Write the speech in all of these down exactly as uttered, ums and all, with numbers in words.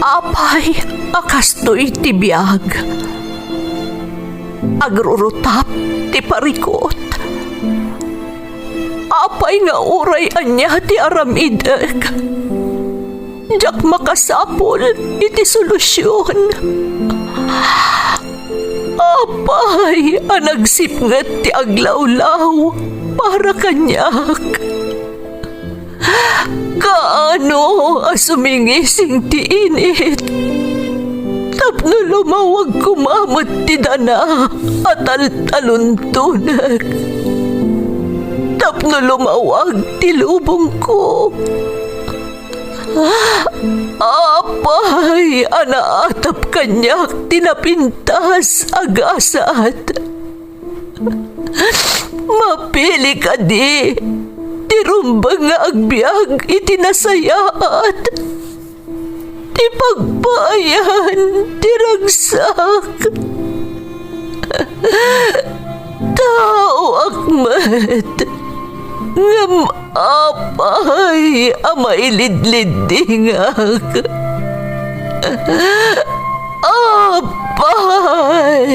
Apay a kastoy ti biag? Agrurutap ti parikut. Apay nga uray ania ti aramidek, diak makasapul iti solusion. Apay a nagsipnget ti aglawlaw para kaniak? Kaano a sumingising ti init tapno lumawag koma met ti dana a taltaluntonek, tapno lumawag ti lubongko? Apay a naatap kaniak ti napintas a gasat? Mapili kadi ti rumbeng nga agbiag iti nasayaat, ti pagpaayan ti ragsak? Taoak met, ngem apay a mailidliddingak? Apay!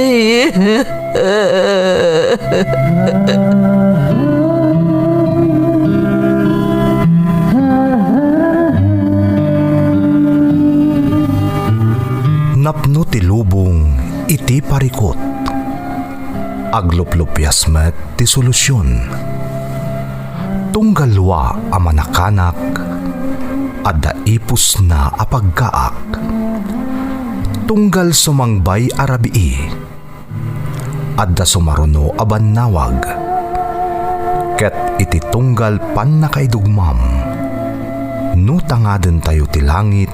Napno ti lubong iti parikut. Agluplupias met ti solusion. Tunggal lua a manakanak, adda ipusna a pagkaak. Tunggal sumangbay a rabii, adda sumaruno a bannawag. Ket iti tunggal pannakaidugmam, no tangadentayo ti langit,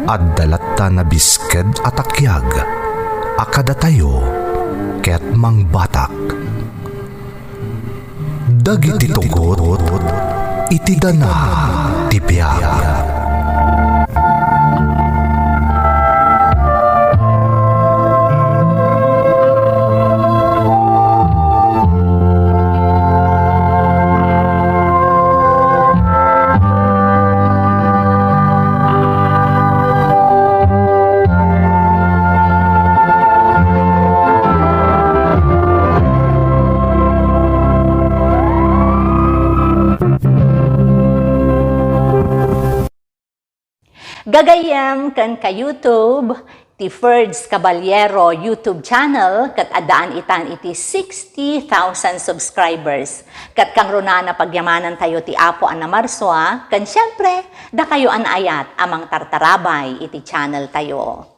adda latta nabisked a takiag a kadatayo ket mangbatak. Dagiti tugot iti dana ti biag. Gagayyem ken ka-YouTube, ti Ferds Caballero YouTube channel ket addaan itan iti sixty thousand subscribers. Ket kangrunaan a pagyamanantayo ti Apo a namarsua, ken siempre, dakayo a naayat a mangtartarabay iti channel tayo.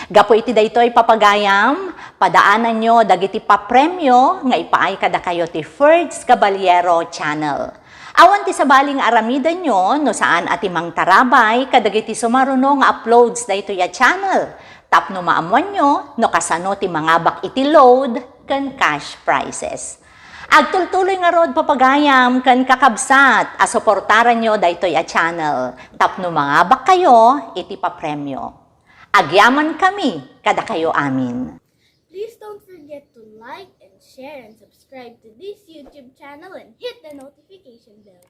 Gapu iti daytoy, papagayam, padaananyo dagiti papremio nga ipaay kadakayo ti Ferds Caballero channel. Awan ti sabali nga aramidenyo no saan a ti mangtarabay kadagiti sumaruno nga uploads daytoy a channel tapno maammoanyo no kasano ti mangabak iti load ken cash prizes. Agtultuloy ngarud, papagayam ken kakabsat, a suportaranyo daytoy a channel tapno mangabakkayo iti papremio. Agyamankami kadakayo amin. Please don't forget to like and share and subscribe to this YouTube channel and hit the notification bell.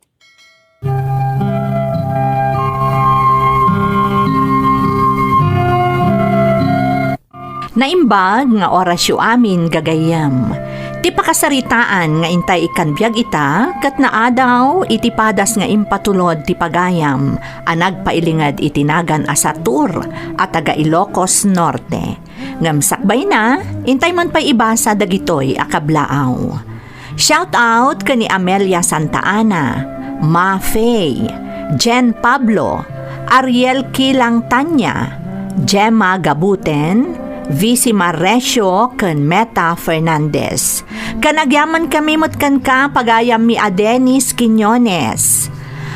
Naimbag nga orasyo amin, gagayyem. Ti pakasaritaan nga intay ikkan biag ita ket naadaw iti padas nga impatulod ti pagayam a nagpailinged iti nagan a Satur a taga Ilocos Norte. Ngem sakbayna, intay man pay ibasa dagitoy a kablaaw. Shout out ken ni Amelia Santa Ana, Ma Fey, Jen Pablo, Ariel Kilang Tanya, Gemma Gabuten, Visi Marresio, ken Meta Fernandez. Ken agyamankami met kenka, pagayammi a Dennis Quiñones.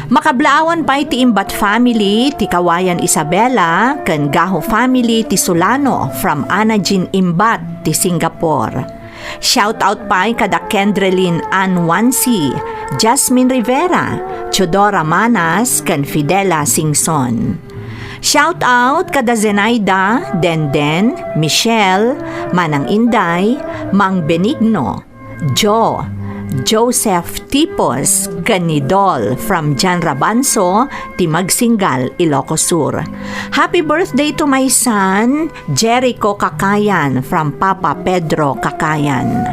Makablaawan pay ti Imbat family ti Kawayan Isabela ken Gaho family ti Solano from Ana Jean Imbat ti Singapore. Shout out pay kada Kendrelyn Ann Wansi, Jasmine Rivera, Teodora Manas, ken Fidela Singson. Shout out kada Zenaida, Denden, Michelle, Manang Inday, Mang Benigno, Jo, Joseph Tipos ken ni Dol from Jan Rabanso ti Magsinggal, Ilocos Sur. Happy birthday to my son, Jericho Kakayan from Papa Pedro Kakayan.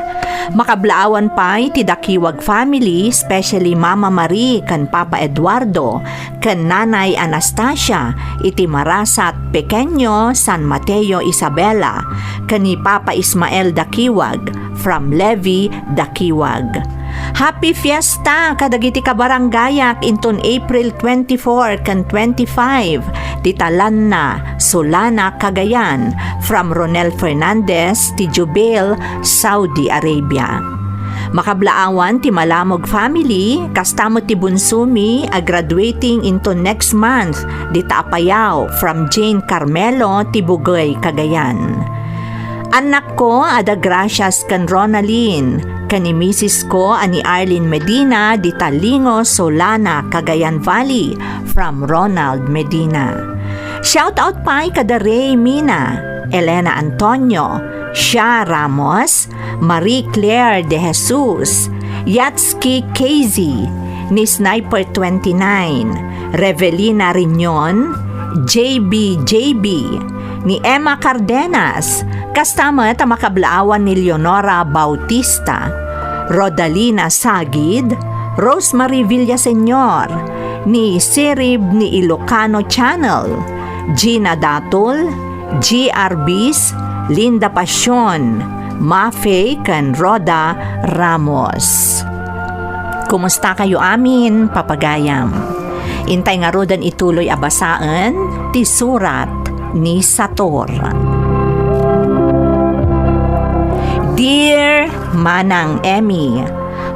Makablaawan pay ti Dakiwag family, especially Mama Marie ken Papa Eduardo, ken Nanay Anastasia iti Marasat Pequeño, San Mateo, Isabela, ken ni Papa Ismael Dakiwag from Levi Dakiwag. Happy Fiesta kadagiti kabarangayak inton April twenty-four ken twenty-five, ti Talanna, Solana, Cagayan, from Ronel Fernandez, ti Jubail, Saudi Arabia. Makablaawan ti Malamog family, kasta met ti bunsomi a graduating into next month, dita Apayao, from Jane Carmelo, ti Bugey, Cagayan. Annakko, adda grasias ken Ronalyn, ken ni misisko a ni Arlene Medina, dita Lingo, Solana, Cagayan Valley, from Ronald Medina. Shout out pay kada Ray Mina, Elena Antonio, Sha Ramos, Marie Claire De Jesus, Yatski Casey, ni Sniper twenty-nine, Revelina Riñon, J B J B, ni Emma Cardenas, kasta met a makablaawan ni Leonora Bautista, Rodalina Sagid, Rosemary Villaseñor, ni Sirib ni Ilocano Channel, Gina Datul, G R Bis, Linda Pasion, Mafe, ken Rhoda Ramos. Kumusta kayo amin, papagayam? Intay ngaruden ituloy a basaen ti surat ni Sator. Dear Manang Emmy,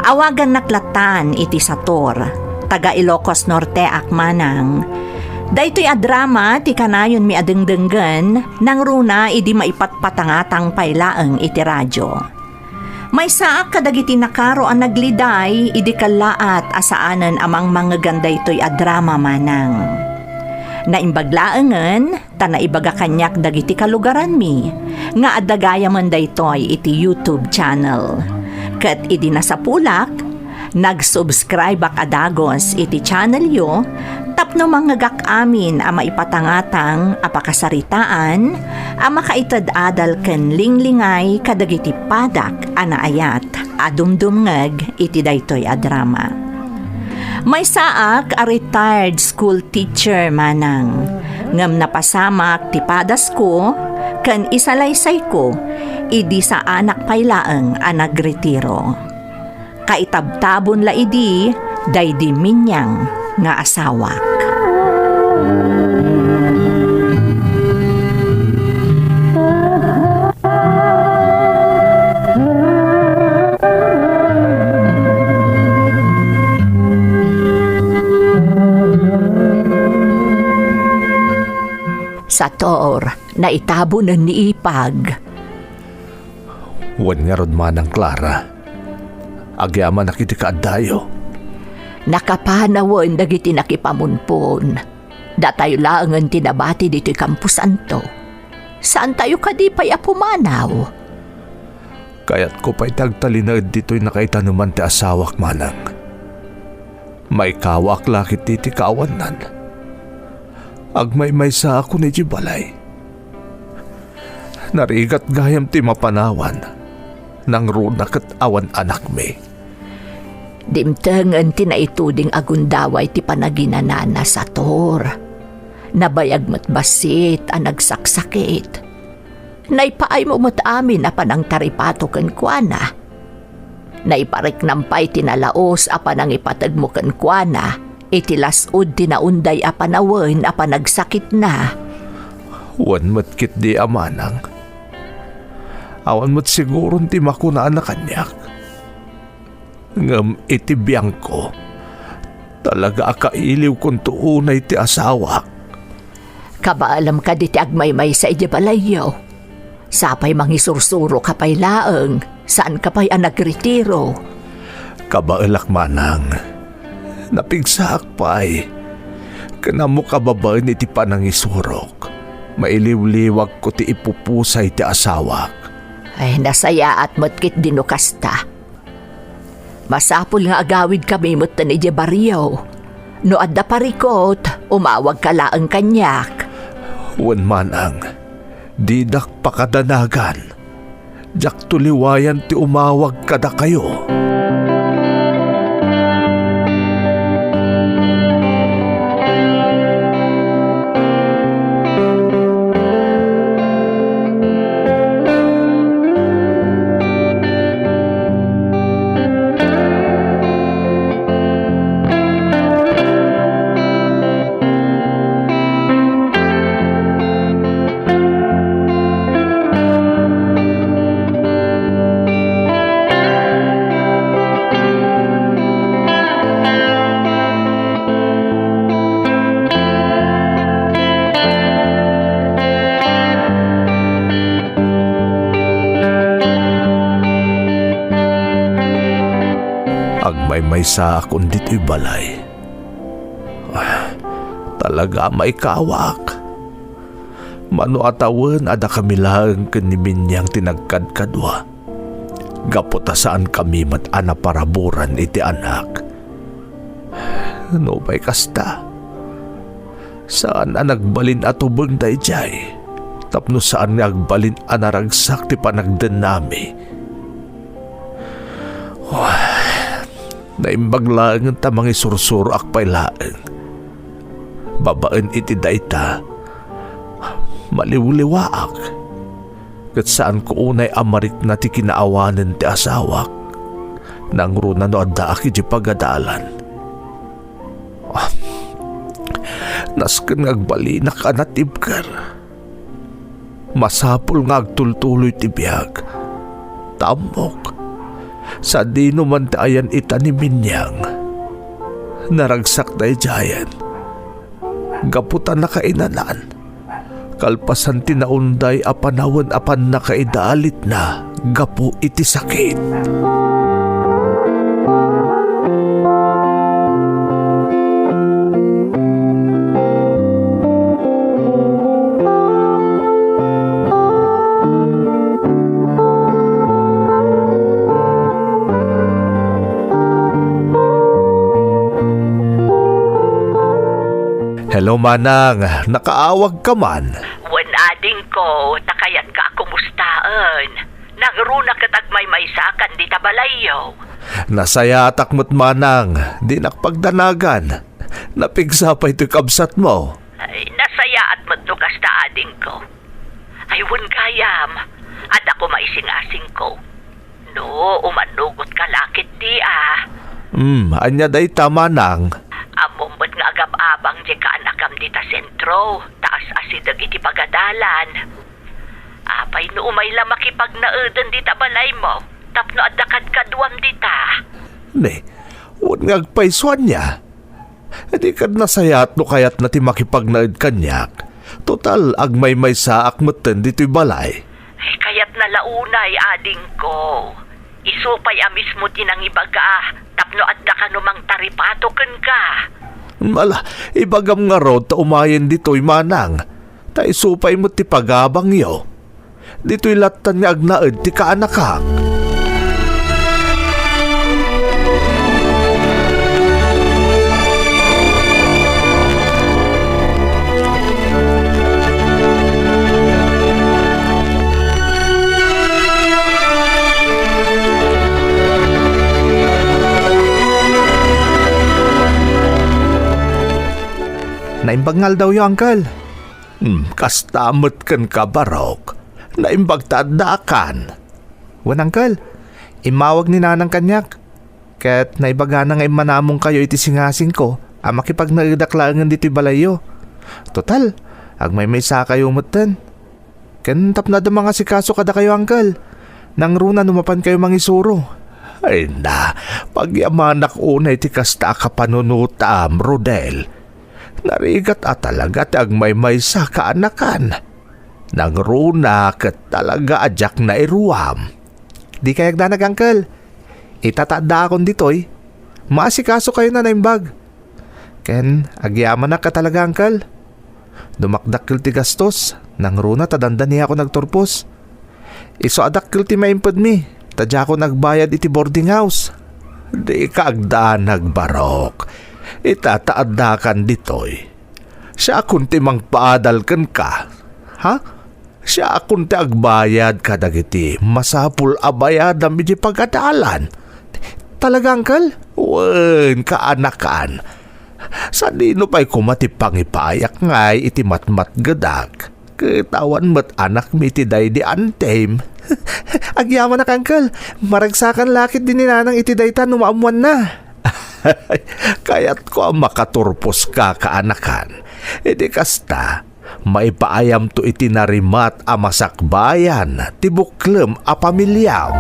awagannak lattan iti Sator. Taga Ilocos Norte ak, manang. Daytoy a drama ti kanayonmi a dengdenggen, nangruna idi maipatpatangatang pay laeng iti radyo. Maysaak kadagiti nakaro a nagliday idi kellaat a saanen a mangmangegan daytoy a drama, manang. Naimbag laengen ta naibaga kaniak dagiti kalugaranmi nga adda gayamen daytoy iti YouTube channel. Ket idi nasapulak, nag-subscribe-ak a dagus iti channelyo tapno mangngegak amin a maipatangatang a pakasaritaan a makaited adal ken linglingay kadagiti padak a naayat a dumdumngeg iti daytoy a drama. Maysaak a retired school teacher, manang, ngem napasamak ti padasko ken isalaysayko idi saanak pay laeng a nagretiro. Kaitabtabon la idi daydi miniang nga asawak. Sator, naitabonen ni Ipag. Wen ngarud, manang Clara, agyamanak iti kaaddayo. Nakapanawen dagiti nakipamunpon. Datayo laengen ti nabati ditoy kamposanto. Saantayo kadi pay a pumanaw? Kayatko pay ti agtalinaed ditoy nakaitaneman ti asawak, manang. Maikawaak la ketdi ti kaawannan. Agmaymaysaakon idiay balay. Narigat gayam ti mapanawan. Nangruna ket awan anakmi. Dimtengen ti naituding a gundaway ti panaginanana, Sator. Nabayag met bassit a nagsaksakit. Naipaaymo met amin a panangtaripato kenkuana. Naipariknam pay ti nalaus a panangipategmo kenkuana iti las-ud ti naunday a panawen a panagsakitna. Wen met ketdi a manang. Awan met siguron ti makunana kaniak. Ngem iti biangko, talaga a kailiwkonto unay ti asawak. Kabaelam kadi ti agmaymaysa idiay balayyo? Sapay mangisursuroka pay laeng, saanka pay a nagretiro. Kabaelak, manang. Napigsaak pay. Ken ammoka babaen iti panangisurok, mailiwliwagko ti ipupusay ti asawak. Ay, nasayaat met ketdi no kasta. Masapul nga agawidkami metten idiay barrio. No adda parikut, umawagka laeng kaniak. Wen, manang, didak pakadanagan. Diakto liwayan ti umawag kadakayo. Agmaymaysaakon ditoy balay. Ah, talaga a maikawak. Mano a tawen a dakami laeng ken ni Minyang ti nagkadkadua, gapu ta saankami met a naparaburan iti anak. Nupay kasta, saan a nagbalin a tubeng daydiay, tapno saan nga agbalin a naragsak ti panagdennami. Naimbag laengen ta mangisursuroak pay laeng. Babaen iti dayta, maliwliwaak, ket saanko unay a marikna ti kinaawanen ti asawak. Nangruna no addaak idiay pagadalan. Nasken nga agbalinak a natibker. Masapul nga agtultuloy ti biag. Ta ammok, sadino man ti ayan ita ni Minyang, naragsak daydiayen. Gapu ta nakainanan, kalpasan ti naunday a panawen a pannakaidalitna gapu iti sakit. Hello, Manang. Nakaawag ka man? Wen, adingko, ta kayatka a kumustaen. Nangruna ket agmaymaysaakan dita balayyo. Nasayaatak met, Manang. Dinak pagdanagan. Napigsa pay toy kabsatmo. Ay, nasayaat met no kasta, adingko. Ay, wen gayam, adda koma isingasingko. No, umanugotka la ketdi a. Hmm, ania dayta, Manang? Ammom met nga agab-abang diay kaanakam dita sentro, ta as-asideg iti pagadalan. Apay no umay la makipagnaeden dita balaymo, tapno adda kadkaduam dita? Ne, wen nga agpayso ania? Di kad nasayaat no kayatna ti makipagnaed kaniak. Total, agmaymaysaak metten ditoy balay. Ay, kayatna la unay, adingko. Isu pay a mismo ti nangibaga, tapno adda kano mangtaripato kenka. Ala, ibagam ngarud ta umayen ditoy, Manang. Ta isu pay met ti pagabangyo. Ditoy lattan nga agnaed ti kaanakak. Naimbag nga aldawyo, Uncle. Hmm, kasta met kenka, Barok. Naimbag ta addaakan. Wen, Uncle, immawag ni Nanang kaniak, ket naibagana nga immanamongkayo iti singasingko a makipagnaedak laengen ditoy balayyo. Total, agmaymaysakayo metten. Ken tapno adda mangasikaso kadakayo, Uncle, nangruna no mapankayo mangisuro. Ay na, pagyamanak unay ti kasta a kapanunotam, Rodel. Narigat a talaga ti agmaymaysa kaanakan. Nangruna ket talaga a diak nairuam. Di kayagdanag, Uncle. Ita ta addaakon ditoy, maasikasokayona naimbag. Ken agyamanak a talaga, Uncle. Dumakdakkel ti gastos, nangruna ta dandaniakon agturpos. Isu a dakkel ti maimpedmi, ta diakon agbayad iti boarding house. Dika agdanag, Barok. Ita ta addakan ditoy. Siakon ti mangpaadal kenka. Ha? Siakon ti agbayad kadagiti masapul a bayadam iti pagadalan. Talaga, Uncle? Wen, kaanakan. Sadino pay koma ti pangipayak ngay iti matmatgedak? Ket awan met anakmi iti daydi antim. Agyamanak, Uncle. Maragsakan la ketdi ni Nanang iti dayta no maammoanna. Kayatko a makaturposka, kaanakan. Idi kasta, maipaayamto iti narimat a masakbayan ti buklem a pamiliam.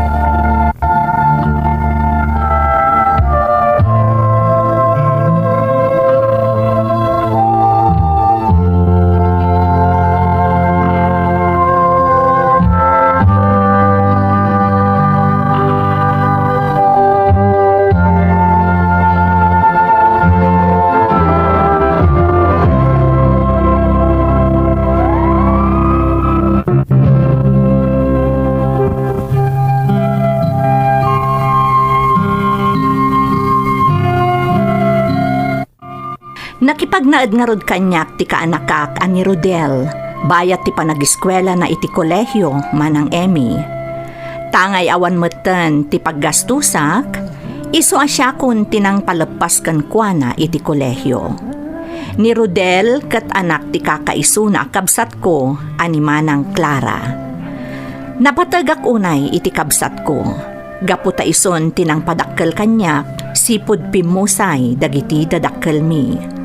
Nakipagnaed ngarud kaniak ti kaanakak a ni Rodel, bayat ti panageskuelana iti kolehio, Manang Emmy. Tangay awan metten ti paggastusak, isu a siakon ti nangpaleppas kenkuana iti kolehio. Ni Rodel ket anak ti kakaisuna a kabsatko a ni Manang Clara. Napategak unay iti kabsatko, gapu ta isun ti nangpadakkel kaniak sipud pimmusay dagiti dadakkelmi.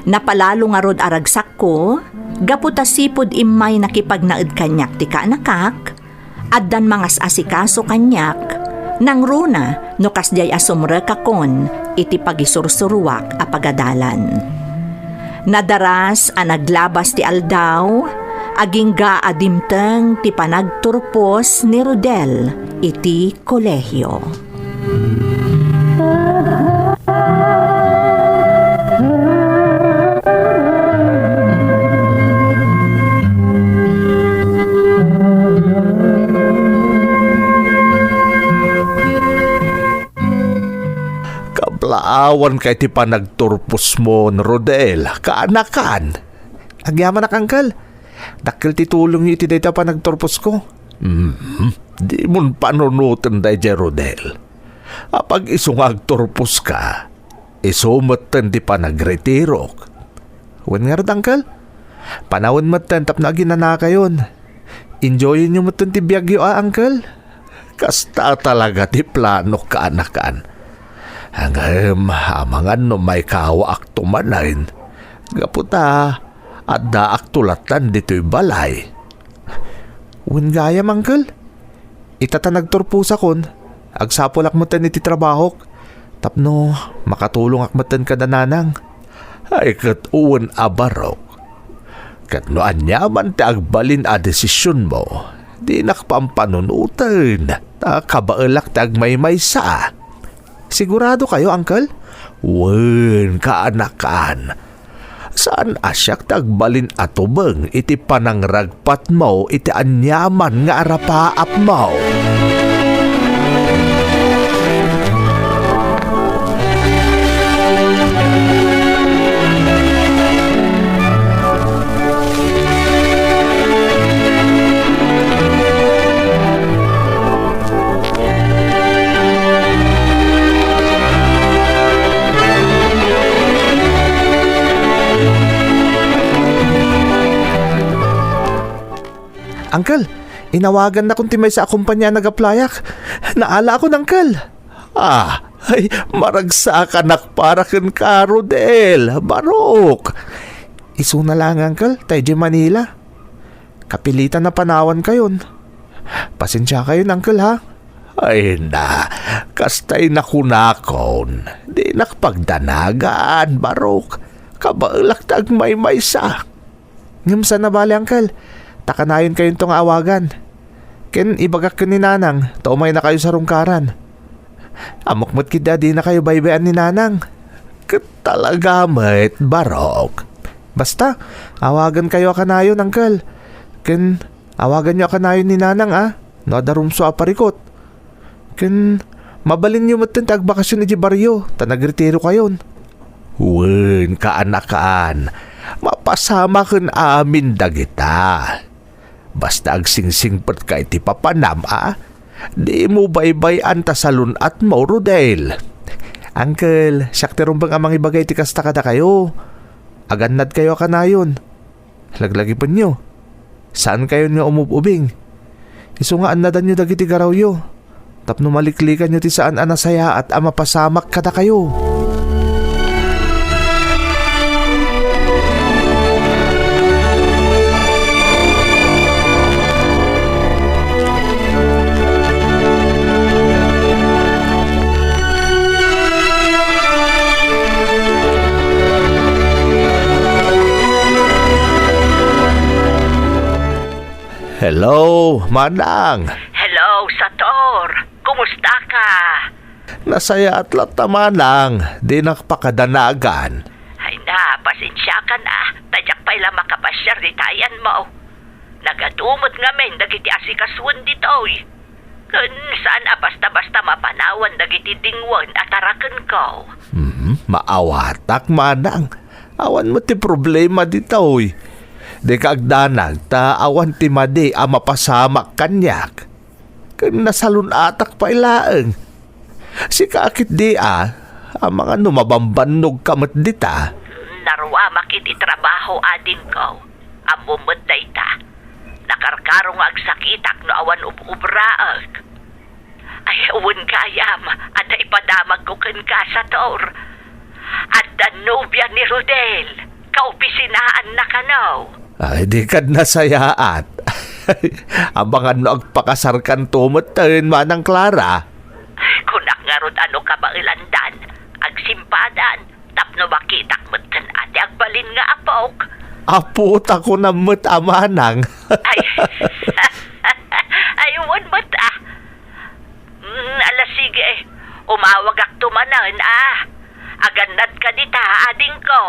Napalalo ngarud a ragsakko, gapu ta sipud immay nakipagnaed kaniak ti kaanakak, addan mangas-asikaso kaniak, nangruna no kasdiay a sumrekakon iti pagisursuruak a pagadalan. Nadaras a naglabas ti aldaw, agingga a dimteng ti panagturpos ni Rodel iti kolehio. Kablaawanka iti panagturposmon, Rodel, kaanakan. Agyamanak, Uncle. Dakkel ti tulongyo iti dayta panagturposko. Hmm, dimon panunoten daydiay, Rodel. Apag isu nga agturposka, isu metten ti panagretirok. Wen ngarud, Uncle? Panawen metten tapno aginanakayon. Enjoyenyo metten ti biagyo a, Uncle. Kasta talaga ti planok, kaanakan. Ngem amangan no maikawaakto manen, gapu ta addaakto lattan ditoy balay. Wen gayam, Uncle. Ita ta nagturposakon, agsapulak metten iti trabahok tapno makatulongak metten kada nanang. Ay, ket wen a, Barok. Ket no aniaman ti agbalin a desisionmo, dinak pampanunoten, ta kabaelak ti agmaymaysa. Sigurado kayo, Uncle? Wen, kaanakan. Saan a siak ti agbalin a tubeng iti panangragpatmo iti aniaman nga arapaapmo. Uncle, inawagannakon ti maysa a kompania a nag-applyak. Naalaakon, Uncle. Ah, ay, maragsakanak para kenka, Rodel, Barok. Isuna laeng, Uncle, ta idiay Manila. Kapilitan a panawankayon. Pasensiakayon, Uncle, ha? Ay na, kastay nakunakon. Dinak pagdanagan, Barok. Kabaelak ti agmaymaysa. Ngem saan a bale, Uncle, ta kanayonkayon nga awagan. Ken ibagak ken ni Nanang ta umaynakayo sarungkaran. Ammok met ketdi a dinakayo baybay-an ni Nanang. Ket talaga met, Barok. Basta, awagankayo a kanayon, Uncle. Ken awaganyo a kanayon ni Nanang, a, no adda rumsua a parikut. Ken Mabalinyo metten ti agbakasyon idiay barrio, ta nagretirokayon. Wen, kaanakan, mapasamaken amin dagita. Basta agsingsingpetka iti papanam a, dimo baybay-an ta salun-atmo, Rodel. Uncle, siak ti rumbeng a mangibaga iti kasta kadakayo. Agannadkayo a kanayon. Laglagipenyo. Saankayon nga umub-ubing. Isu nga annadanyo dagiti garawyo tapno maliklikanyo ti saan a nasayaat a mapasamak kadakayo. Hello, Manang. Hello, Sator. Kumusta ka? Nasayaat latta, Manang. Dinak pakadanagan. Ay na, pasensiakan a. Ta diak pay la makapasiar dita ayanmo. Nagadu met ngamin dagiti asikasuen ditoy. Ken saan a basta-basta mapanawan dagiti dingwen a tarakenko. Mhm, maawatak, Manang. Awan met ti problema ditoy. Dika agdanag ta awan ti madi a mapasamak kaniak. Ken nasalun-atak pay laeng. Sika a ketdi a, amangan no mabambannogka met dita. Naruamak iti trabaho, adingko. Ammom met dayta. Nakarkaro nga agsakitak no awan ub-ubraek. Ay, wen gayam, adda ipadamagko kenka, Sator. Adda nobia ni Rodel. Kaopisinaanna kano. Ay, dikad nasayaat. Amangan no agpakasarkanto metten, Manang Clara. Kunak ngarud a no kabaelandan, agsimpadan, tapno makitak metten a ti agbalin nga apok. Apo, ta kunam met a manang. Ay. Ay, wen met a. Mm, ala, sige. Umawagakto manen a. Agannadka dita, adingko.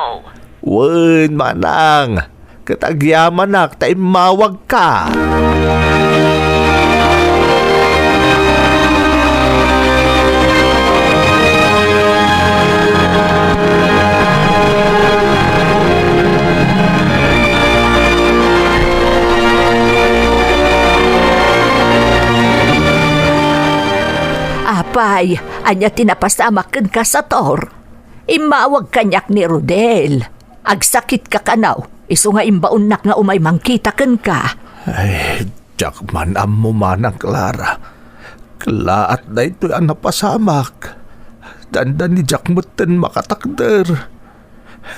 Wen, manang. Ket agyamanak ta immawagka. Apay, ania ti napasamak kenka, Sator? Immawag kaniak ni Rodel. Agsakitka kano, isu nga imbaonnak nga umay mangkita kenka. Ay, diak man ammo, Manang Clara. Kellaat daytoy a napasamak. Dandani diak metten makatakder.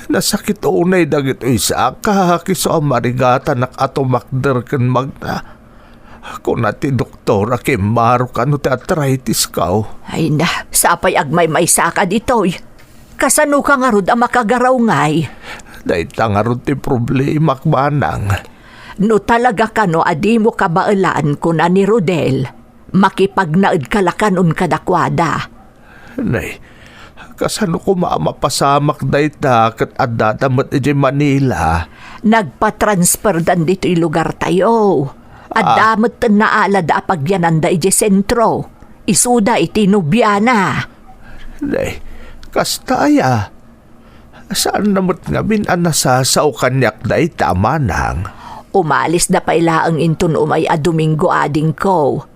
Nasakit unay dagitoy sakak isu a marigatanak a tumakder ken magna. Kuna ti doktor a kimmaro kano ti arthritis-ko. Ay na, sapay agmaymaysaka ditoy. Kasanoka ngarud a makagaraw ngay? Dayta ngarud ti problemak, manang. No talaga kano a dimo kabaelan, kuna ni Rodel, makipagnaedka la kanon kadakuada. Nay, kasano koma a mapasamak dayta ket addada met idiay Manila? Nagpatransferdan ditoy lugartayo. Adda Ah. met naalada a pagyananda idiay sentro. Isuda iti nobiana. Nay, kasta aya? Saanna met ngamin a nasasao kaniak dayta a manang? Umalisda pay laeng inton umay a Domingo, adingko.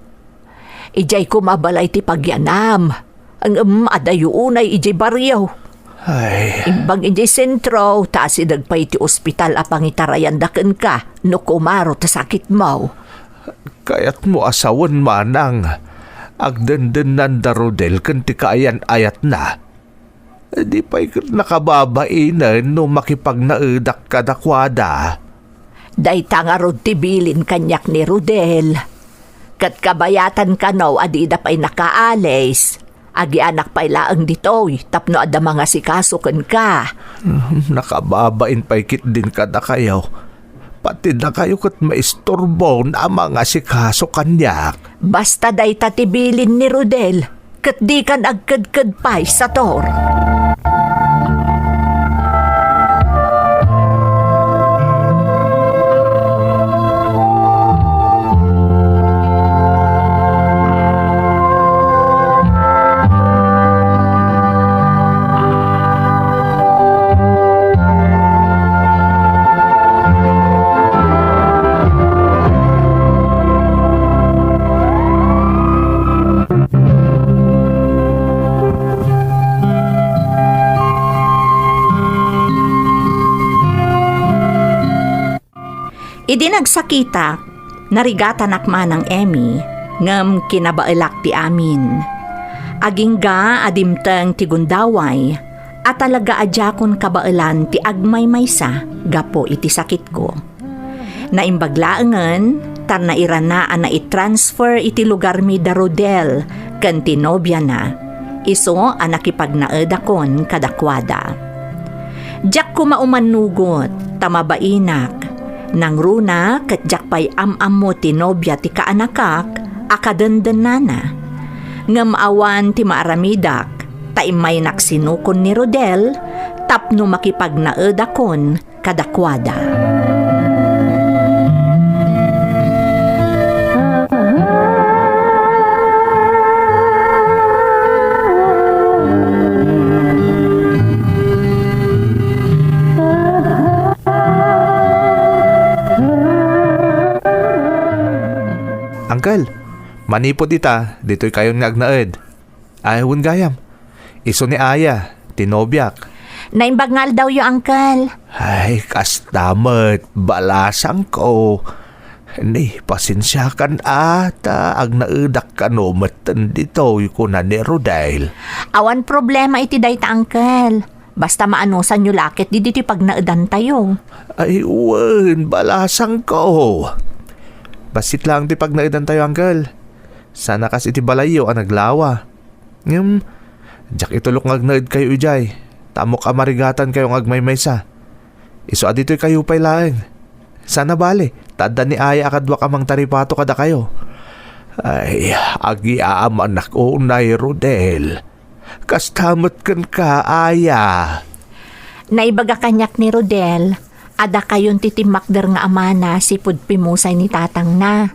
Idiay koma balay ti pagyanam. Ngem adayo unay idiay barrio. Ay. Imbag idiay sentro, ta asideg pay ti ospital a pangitarayanda kenka no kumaro ti sakitmo. Kayatmo a sawen, manang. Agdendennanda Rodel ken ti kaayan-ayatna. Di pay ket nakababainen no makipagnaedak kadakuada. Dayta ngarud ti bilin kaniak ni Rodel. Ket kabayatan kano a dida pay nakaalis. Agianak pay laeng ditoy tapno adda mangasikaso kenka. Hmm, nakababain pay ketdin kadakayo. Pati dakayo ket maisturbo a mangasikaso kaniak. Basta dayta ti bilin ni Rodel, ket dikan agkedked pay, Sator. Idi nagsakitak, narigatanak manang Emmy, ngem kinabaelak ti amin. Agingga a dimteng ti gundaway, a talaga a diakon kabaelan ti agmaymaysa gapu iti sakitko. Naimbag laengen, ta nairana a naitransfer iti lugarmi da Rodel ken ti nobiana, isu a nakipagnaedakon kadakuada. Diak koma umannugot, ta mabainak. Nangruna ket diak pay am-ammo ti nobia ti kaanakak a kadendennana. Ngem awan ti maaramidak, ta immaynak sinukon ni Rodel tapno makipagnaedakon kadakuada. Uncle, manipud ita, ditoy kayon nga agnaed. Ay, wen gayam. Isu ni Aya, ti nobiak. Naimbag nga aldawyo, Uncle. Ay, kasta met, balasangko. Ni, pasensiakan a, ta agnaedak kano metten ditoy, kuna ni Rodel. Awan problema iti dayta, Uncle. Basta maanusanyo la ket ditoy pagnaedantayo. Ay, wen, balasangko. Bassit laeng ti pagnaedantayo, Uncle. Sana kas iti balayyo a naglawa. Ngem, diak itulok nga agnaedkayo idiay, ta ammok a marigatankayo nga agmaymaysa. Isu a ditoykayo pay laeng. Sana bale, ta adda ni Aya a kaduak a mangtaripato kadakayo. Ay, agyamanak unay, Rodel. Kasta met kenka, Aya. Naibaga kaniak ni Rodel a dakayon ti timmakder nga amana sipud pimusay ni tatangna.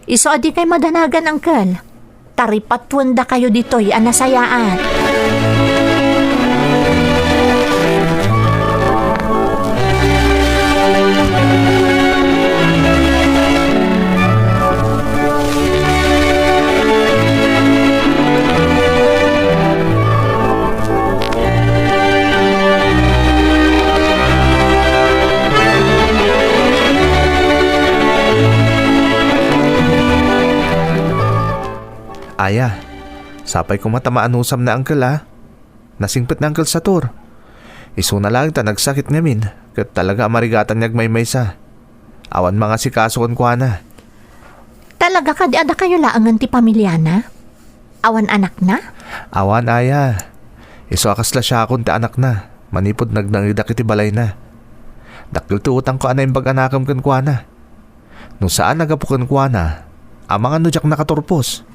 Isu a dikay madanagan, Uncle. Taripatuendakayo ditoy a nasayaat. Aya, sapay koma ta maanusam ni Uncle, a. Nasingpet ni Uncle Sator. Isuna laeng ta nagsakit ngamin, ket talaga a marigatan nga agmaymaysa. Awan mangasikaso kenkuana. Talaga kadi a dakayo laengen ti pamiliana? Awan anakna? Awan, Aya. Isu a kasla siakon ti anakna, manipud nagnaedak iti balayna. Dakkel ti utangko a naimbag a nakem kenkuana. No saan a gapu kenkuana, amangan no diak nakaturpos.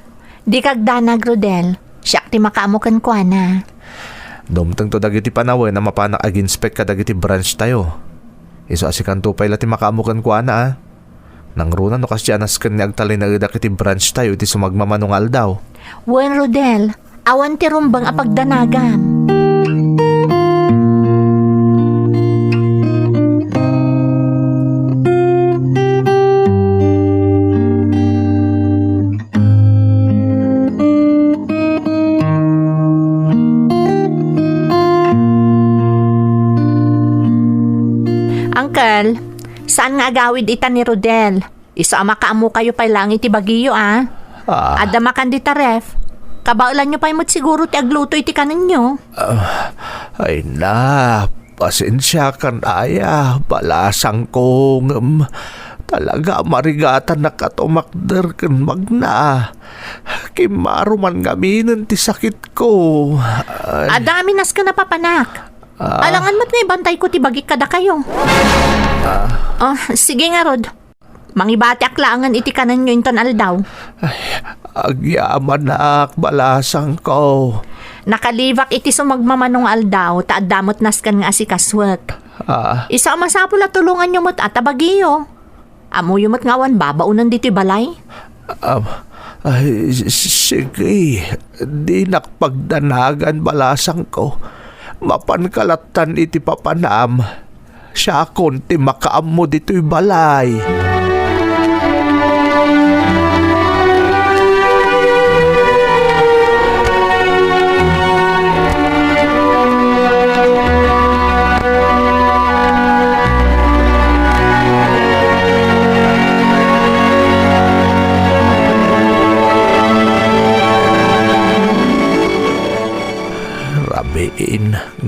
Dika agdanag, Rodel. Siak ti makaammo kenkuana. Dumtengto dagiti panawen a mapanak aginspek kadagiti branch tayo. Isu a sikanto pay la ti makaammo kenkuana, a. Nangruna no kasdi a nasken nga agtalinaedak iti branch tayo iti sumagmamano nga aldaw. Wen, Rodel, awan ti rumbeng a pagdanagam. Uncle, saan nga agawid ita ni Rodel? Isu a makaammokayo pay laeng iti bagiyo, a. Ah. Adda makan dita ref. Kabaelanyo pay met siguro ti agluto iti kanenyo. Ah, ay na, pasensiakan aya, balasangko, ngem talaga a marigatanak a tumakder ken magna. Kimmaro man ngaminen ti sakitko. Ay. Adda amin nasken a papanak. Ah. Alangan met nga ibantayko ti bagik kadakayo. Ah. Oh, sige ngarud. Mangibatiak laengen iti kanenyo inton aldaw. Ay, agyamanak, balasangko. Nakalibak iti sumagmamano nga aldaw, ta adda met nasken nga asikasuek. Ah. Isu a masapul a tulonganyo met a ta bagiyo. Ammoyo met nga awan babaonen ditoy balay? Ah, ay, s-, s-, sige. Dinak pagdanagan, balasangko. Mapanka lattan iti papanam. Siakon ti makaammo ditoy balay.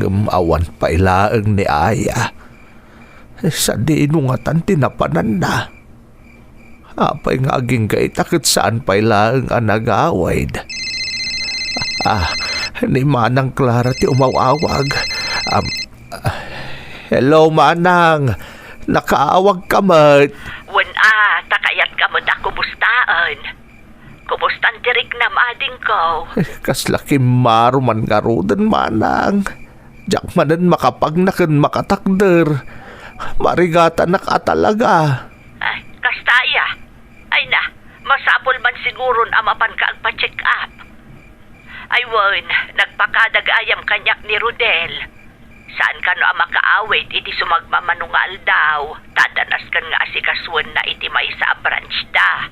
Ngem awan pay laeng ni Aya. Sadino ngatan ti napananna? Apay nga agingga ita ket saan pay laeng a nagawid? Ah, ni Manang Clara ti umaw-awag. Am, hello, Manang. Nakaawag ka met. Wen a, ta kayat ka met a kumustaen. Kumustan ti riknam, adingko? Kasla kimmaro man ngaruden, Manang. Diak manen makapagna ken makatakder. Marigatanak a talaga. Ay, kasta aya. Ay na, masapul man siguron a mapanka agpa-check up. Ay wen, nagpakada gayam kaniak ni Rodel. Saan kano a makaawid iti sumagmamano nga aldaw, ta adda nasken nga asikasuenna iti maysa a branch da.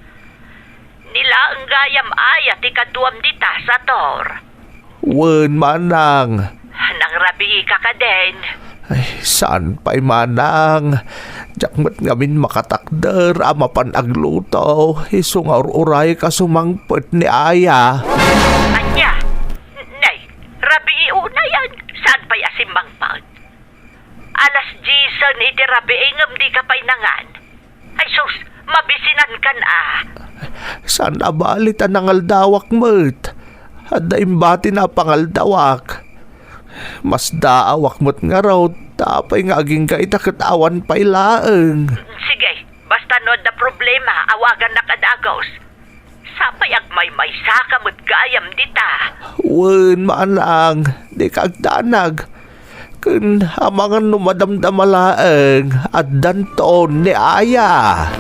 Ni laeng gayam aya ti kaduam dita, Sator? Wen, Manang. Nangrabiika kadin? Ay, saan pay, Manang. Diak met ngamin makatakder a mapan agluto, isu nga ur-urayek a sumangpet ni Aya. Ania? Nay, rabii unayen, saan pay a simmangpet? Alas diesen iti rabii ngem dika pay nangan. Ay sus, mabisinankan a. Saan a bali ta nangaldawak met. Adda imbatina a pangaldawak. Masdaawak met ngarud, ta apay nga agingga ita ket awan pay laeng. Sige, basta no adda problema, awagannak a dagus. Sapay agmaymaysaka met gayam dita. Wen, Manang, dika agdanag. Ken amangan no madamdama laeng, addanton ni Aya.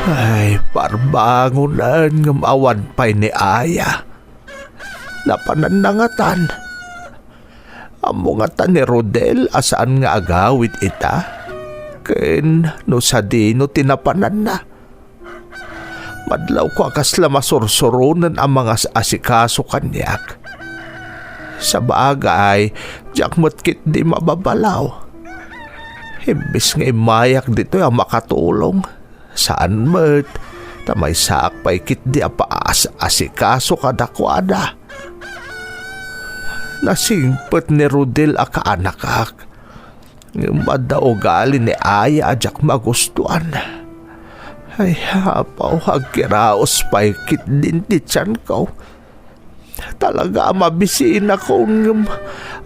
Ay, parbangonen ngem awan pay ni Aya. Napananna ngatan. Ammo ngata ni Rodel a saan nga agawid ita? Ken no sadino ti napananna? Madlawko a kasla masursuronen a mangas-asikaso kaniak. Sabagay, diak met ketdi mababalaw. Imbes nga immayak ditoy a makatulong, saan met, ta maysaak pay ketdi a paas-asikaso kadakuada. Nasingpet ni Rodel a kaanakak. Ngem adda ugali ni Aya a diak magustuan. Ay, apaw, agkiraos pay ketdin ti tianko. Talaga a mabisinakon, ngem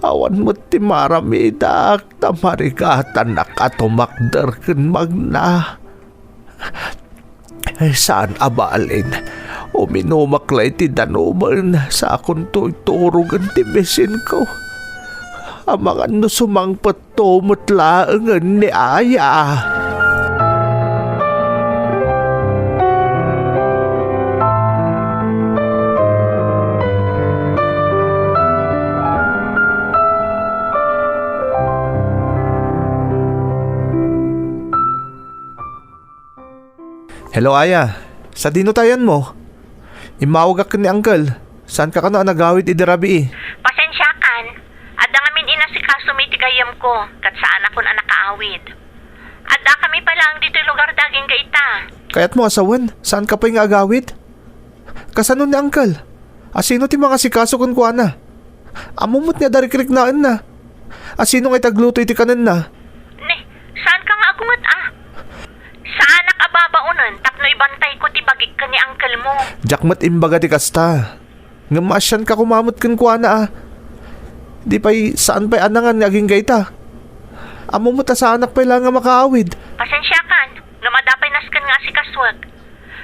awan met ti maaramidak, ta marigatanak a tumakder ken magna. Ay, saan a balin. Uminumak la iti danuben, sakonto iturogen ti bisinko. Amangan no sumangpetto met laengen ni Aya. Hello, Aya. Sadino ti ayanmo? Immawagak ken ni Uncle. Saanka kano a nagawid idi rabii? Pasensiakan. Adda ngamin inasikasom iti gayyemko, ket saanakon a nakaawid. Addakami pay laeng ditoy lugar dagingga ita. Kayatmo a sawen, saanka pay nga agawid? Kasano ni Uncle? Asino ti mangasikaso kenkuana? Ammom met nga adda rikriknaenna. Asino nga itagluto iti kanenna? Ne, saanka nga agunget a? Saanak a babaonen tapno ibantayko ti bagik ken ni uncle mo. Diak met imbaga ti kasta. Ngem maasianka koma met kenkuana a. Di pay saan pay a nangan nga agingga ita. Ammom met a saanak pay laeng a makaawid. Pasensiakan, ngem adda pay nasken nga asikasuek.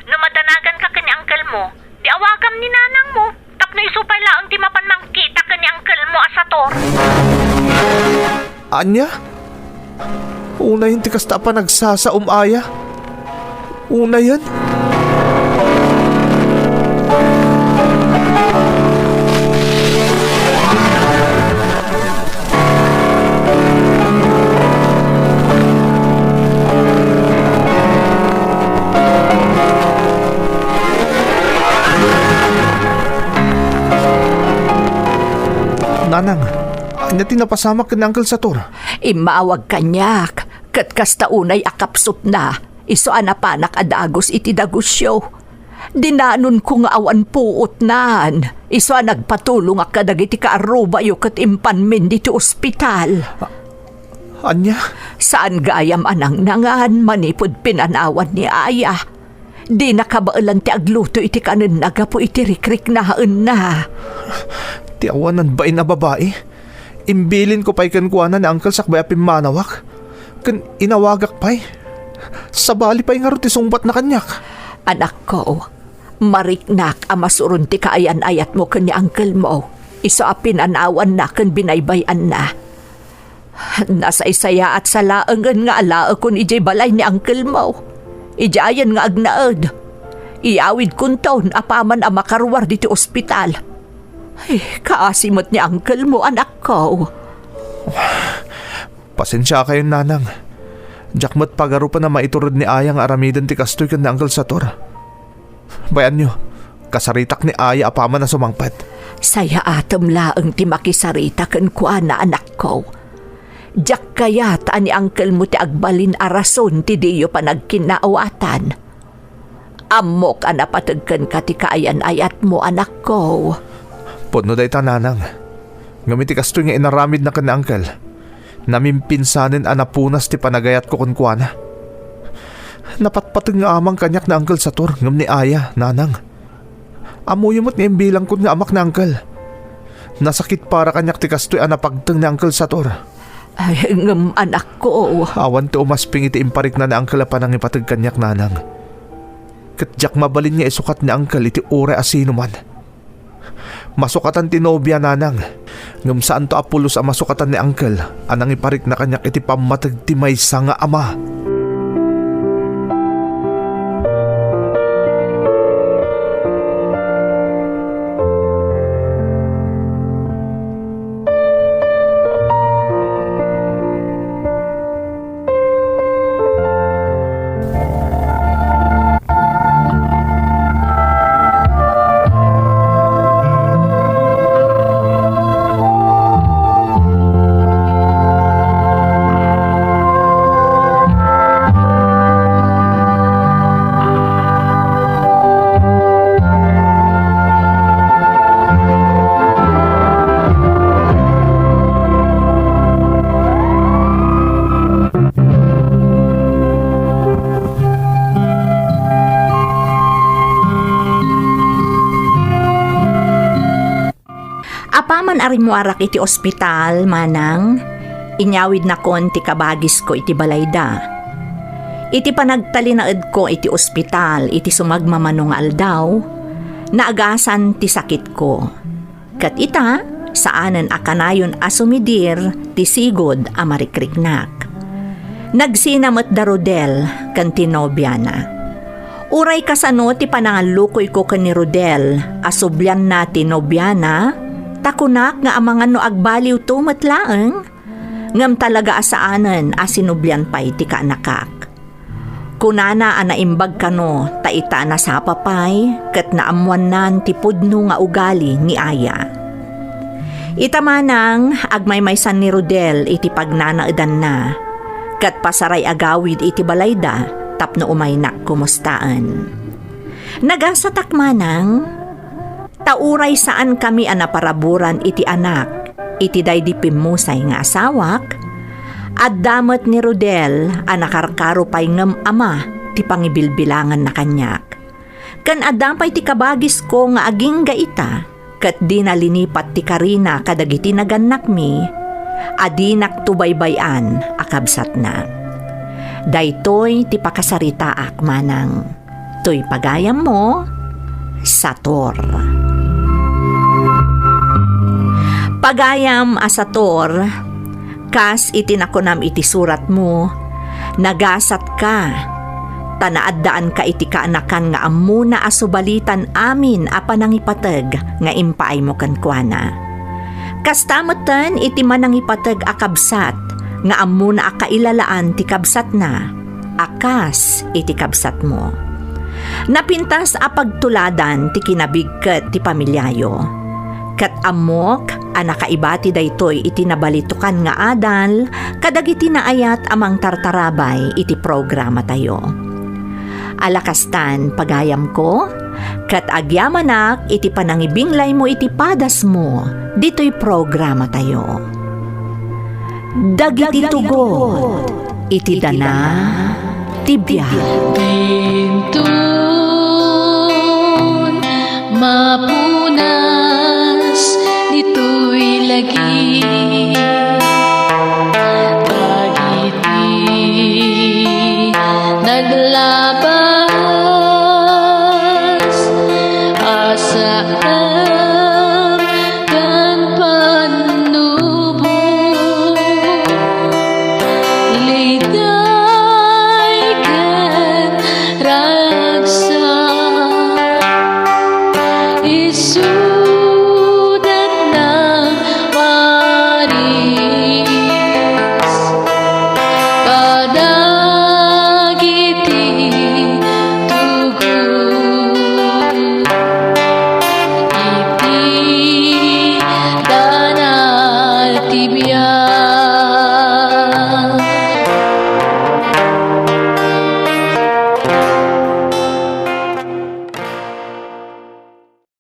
No madanaganka ken ni uncle mo, di awagam ni nanang mo, tapno isu pay laeng ti mapan mangkita ken ni uncle mo a Sator. Ania? Unayen ti kasta a panagsasaom, Aya? Unayen? Nanang, ania ti napasamak ken ni Uncle Sator? Immawag kaniak, ket kasta unay a kapsutna, isu a napanak a dagus iti dagusyo. Dinanonko nga awan puotnan, isu a nagpatulongak kadagiti kaarrubayo ket impanmin ditoy ospital. A-, ania? Saan gayam a nangnangan manipud pinanawan ni Aya. Dina kabaelan ti agluto iti kanenna gapu iti rikriknaenna. Ti awanan bain a babai. Imbilinko pay kenkuana ni Uncle sakbay a pimmanawak. Ken inawagak pay. Sabali pay ngarud ti sungbatna kaniak. Anakko, mariknak a masuron ti kaayan-ayatmo ken ni uncle mo. Isu a pinanawanna ken binaybay-anna. Nasaysayaat sa laengen nga alaekon idiay balay ni uncle mo. Idiayen nga agnaed. Iyawidkonton apaman a makaruar ditoy ospital. Ay, kaasi met ni uncle mo, anakko. Pasensiakayon, nanang. Diak met pagarupen a maiturod ni Aya nga aramiden ti kastoy ken ni Uncle Sator. Bayanyo, kasaritak ni Aya apaman a sumangpet. Sayaatem laeng ti makisarita kenkuana, anakko. Diak kayat a ni uncle mo ti agbalin a rason ti diyo panagkinnaawatan. Ammok a napateg kenka ti kaayan-ayatmo, anakko. Pudno dayta, nanang. Ngem iti kastoy nga inaramidna ken ni uncle, namimpinsanen a napunas ti panagayatko kenkuana. Napatpateg nga amang kaniak ni Uncle Sator ngem ni Aya, nanang. Ammoyo met nga imbilangkon nga amak ni uncle. Nasakit para kaniak ti kastoy a napagteng ni Uncle Sator. Ay, ngem anakko. Awan ti umasping iti imparikna ni uncle a panangipateg kaniak, nanang. Ket diak mabalin nga isukat ni uncle iti uray a sinoman. Masukatan ti nobia, nanang, ngem saanto a pulos a masukatan ni uncle a nangiparikna kaniak iti pammateg ti maysa nga ama. Apaman a rimmuarak iti ospital, manang, inyawidnakon ti kabagisko iti balayda. Iti panagtalinaedko iti ospital iti sumagmamano nga aldaw, naagasan ti sakitko. Ket ita, saanen a kanayon a sumidir ti sigud a marikriknak. Nagsina met da Rodel ken ti nobiana. Uray kasano ti panangallukoyko ken ni Rodel a sublianna ti nobiana, ta kunak nga amangan no agbaliwto met laeng, ngem talaga a saanen a sinublian pay ti kaanakak. Kunana a naimbag kano ta ita a nasapa pay ket naammoannan ti pudno nga ugali ni Aya. Ita manang, agmaymaysan ni Rodel iti pagnanaedanna, ket pasaray agawid iti balayda tapno umaynak kumustaen. Nagasatak manang, ta uray saankami a naparaburan iti anak iti daydi pimmusay nga asawak, adda met ni Rodel a nakarkaro pay ngem ama ti pangibilbilanganna kaniak. Ken adda pay ti kabagisko nga agingga ita, ket dina linipat ti karina kadagiti nagannakmi a dinakto baybay-an a kabsatna. Daytoy ti pakasaritaak manang. Toy pagayammo, Sator. Pagayam a Sator, kas iti nakunam iti suratmo, nagasatka, ta naaddaanka iti kaanakan nga ammona a subalitan amin a panangipateg nga impaaymo kenkuana. Kasta metten iti manangipateg a kabsat nga ammona a kailalaan ti kabsatna a kas iti kabsatmo. Napintas a pagtuladan ti kinabigket ti pamiliayo. Ket ammok a nakaibati daytoy iti nabalitokan nga adal kadagiti naayat a mangtartarabay iti programatayo. Alakastan, pagayamko, ket agyamanak iti panangibinglaymo iti padasmo ditoy programatayo. Dagiti tugot iti dana ti biag. Dintun, mapuna